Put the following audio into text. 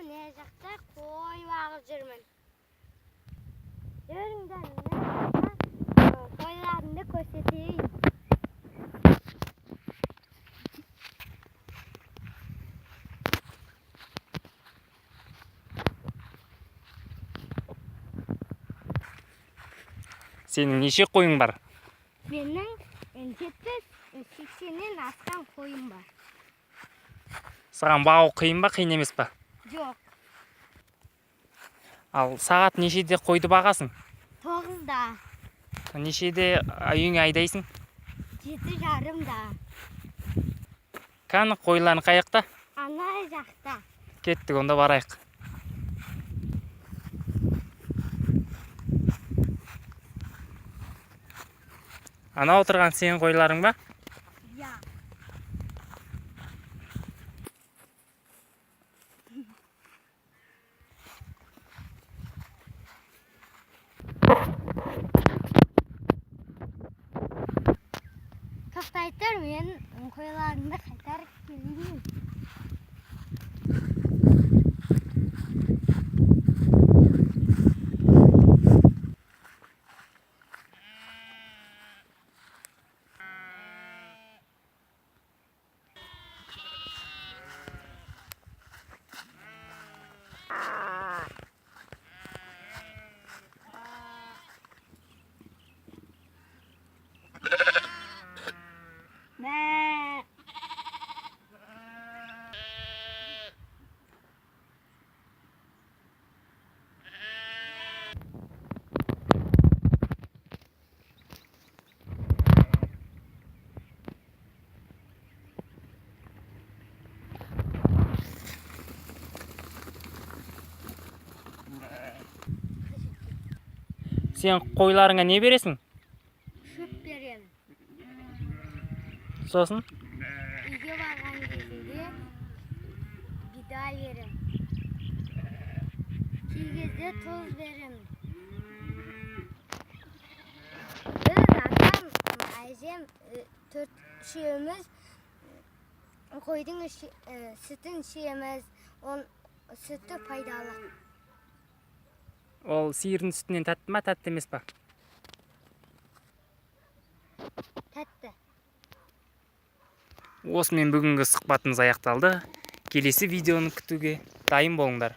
Мына жақта қой бағып жүрмін. Жүріңдер, мына жақта қойларымды көрсетейін. Сенің неше қойың бар? Менің 70, 80-нен асқан қойым бар. Саған бағу қиын ба, қиын емес па? Жоқ. Ал сағат нешеде қойды бағасың? 9-да. Нешеде үйіңе айдайсың? 7:30-да. Кәні, қойларың қай жақта? Ана жақта. Кеттік онда, барайық. Анау отырған сенің қойларың ба? Иә. Тоқтай тұр, мен қойларымды қайтарып келейін. Мә. Сен қойларыңа не бересің? Шөп беремін. Сосын? Үйге барған кезінде бидай беремін. Кей кезде тұз беремін. Біз атам, әжем, төрт үшеуміз қойдың сүтін ішеміз. Он сүті пайдалы. Ол сиырдың сүтінен тәтті ма, тәтті емес па? Тәтті. Осымен бүгінгі сұхбатымыз аяқталды. Келесі видеоны күтуге дайын болыңдар.